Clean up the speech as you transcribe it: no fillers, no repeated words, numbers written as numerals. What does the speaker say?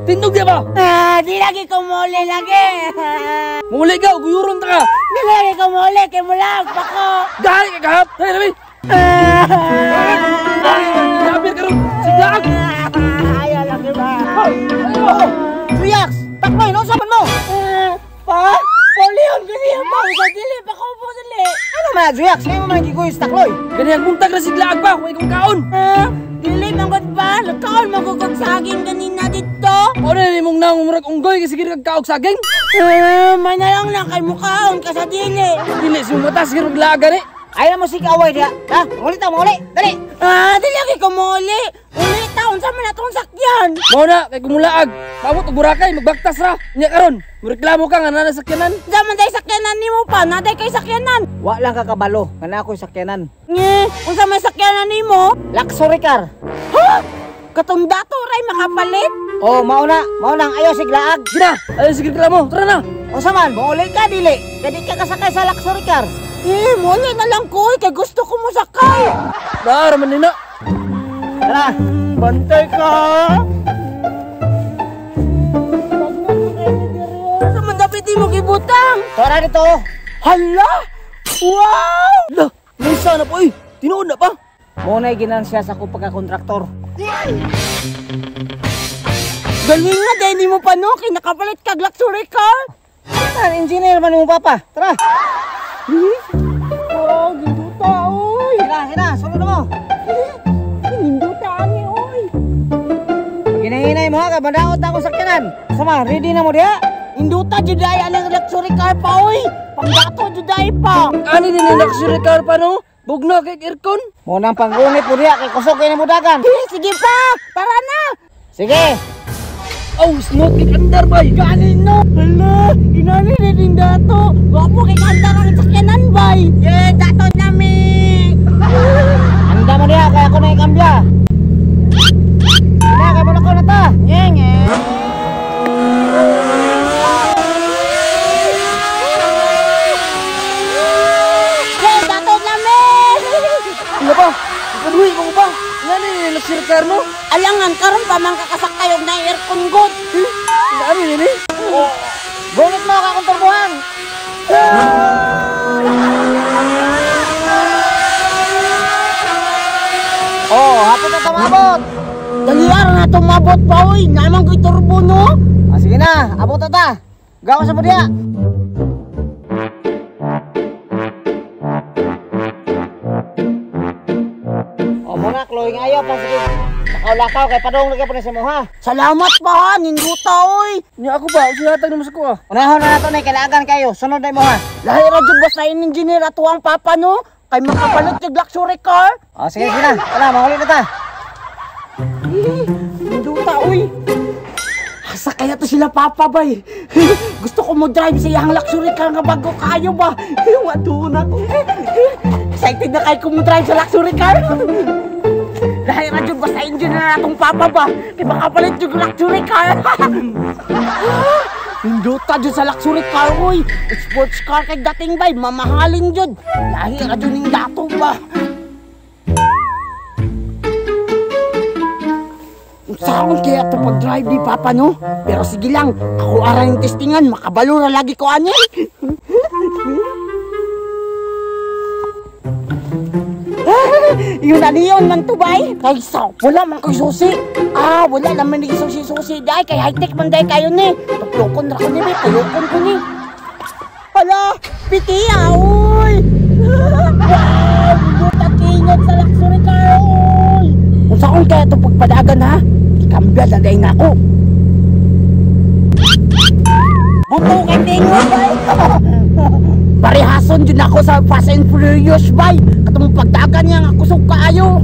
Tindog di ba? Ah, di lagi ko muli lagi. Muli ka, guyuron ta ka. Di lagi ko muli kay mulag pa ko. Gahay ka kahap. Hey, labi. Grabe ka ron. Siglaag. Ayaw lagi ba? Ayo. Juyax, takloy, no? Saban mo? Pa? Paulion ko niya pa. Sa dili pa ko po dili. Ano man, Juyax? Ngayon mo man giguyos takloy. Ganyan buntag na siglaag pa. Huwag kong kaon. Dili man gud ba? Nagkaon man gud kog saging ganina dito. Ano na nimong naong murag unggoy kasi sige kag kaog saging? May na lang na kay mukaon ka sa dili. Dili si mata sige maglaag gani. Ayaw na mo sikaway diha. Ha? Muli ta, muli. Dali. Ah, dili lagi ko muli. Uli taon sa man atong sakyan. Mao na kay kumulaag. Paabot og Boracay magbaktas ra. Nya karon, moreklamo ka nga naa sakyanan. Sa man day sakyanan nimo pa, naday kay sakyanan. Wa lang ka kabalo, nga na ako'y sakyanan. Nge, unsa may sakyanan nimo? Luxury car. Ha? Katong dato ray makapalit. Oh, mao na, mao nang ayaw siglaag. Gina, ayaw sige reklamo. Tara na. Unsa man, muli ka dili. Kay di ka kasakay sa luxury car. Eh, muli na lang ko, kay gusto ko mo sakay. Dara man nina. Tara. Bantay ka. Sa man dapat di mo gibutang. Tara dito. Hala! Wow! Lah, misa na po eh. Tinuod na pa. Mo na'y ginansya sa akong pagkakontraktor. Galing nga dahil di mo pa no, kay nakapalit kag luxury car. Tan engineer man mo papa. Tara. Wow, ginduta oy. Sina, sina, sulod na mo. Ginduta ani oy. Ginahinay mo ha, kay bandaot na akong sakyanan. Sama, ready na mo diha? Induta jud ay anang luxury car pa oy. Pangdato jud ay pa. Ani din ang luxury car pa no? Bugno kay aircon. Mo nang pangunit mo diha kay kusog kay nimo dagan. Eh, sige pa, tara na. Sige. Oh, snot kay andar bay. Gani no. Hala, inani ni din dato. Gwapo kay kandar ang sakyanan bay. Yeah, dato nami. Anda mo diha kay ako na ikambya. Sige, kay mo na ta. Ngenge. Yeah, dato nami. Ano ba? Ikaduhi mo pa. Ngani ni luxury car no? Alangan karon pa man kakasakay og na aircon god. Ngani ni ni? Gunit mo ka akong turbuhan. Oh, hapit na tumabot. Daliar na tumabot pa oy, naman ko'y turbo no. Ah, sige na, abot na ta. Gawa sa mo diha. Oh, muna, Chloe, ayaw pa sige. Lakaw-lakaw kay padong lagi po na sa mo ha. Salamat pa ha, ninduta oy. Nya ako ba? Sihatag nimo sa ko ah. Unahon na nato na kailangan kayo. Sunod na mo ha. Lahi ra jud basta in engineer ato ang papa no, kay makapalit og luxury car. Oh, sige, sige na. Tara, mahuli na ta. Ninduta oy. Asa kaya to sila papa bay? Gusto ko mo drive sa iyang luxury car nga bago kayo ba? Watuon ako. Excited na kay ko mo drive sa luxury car. Lahi ra jud basta engineer atong papa ba? Kay makapalit jud luxury car. Ninduta jud sa luxury car oy. Sports car kay dating bay, mamahalin jud. Lahi ra jud ning dato ba? Unsaon kaya to pag-drive ni Papa no? Pero sige lang, ako ara yung testingan, makabalo ra lagi ko ani. Yun na niyon man to bay. Kay sa wala man koy susi. Ah, wala naman ni susi-susi dai kay high-tech man dai kayo ni. Tuplokon ra ko ni bay, tuyokon ko ni. Hala, pitiya oy. Wow, buta kingot sa luxury car oy. Unsaon kaya to pagpadagan ha? Ikambya na dai nako. Buto kay tingot bay. Parehason jud ako sa Fast and Furious bay. Katong pagdagan niya nga kusog kaayo.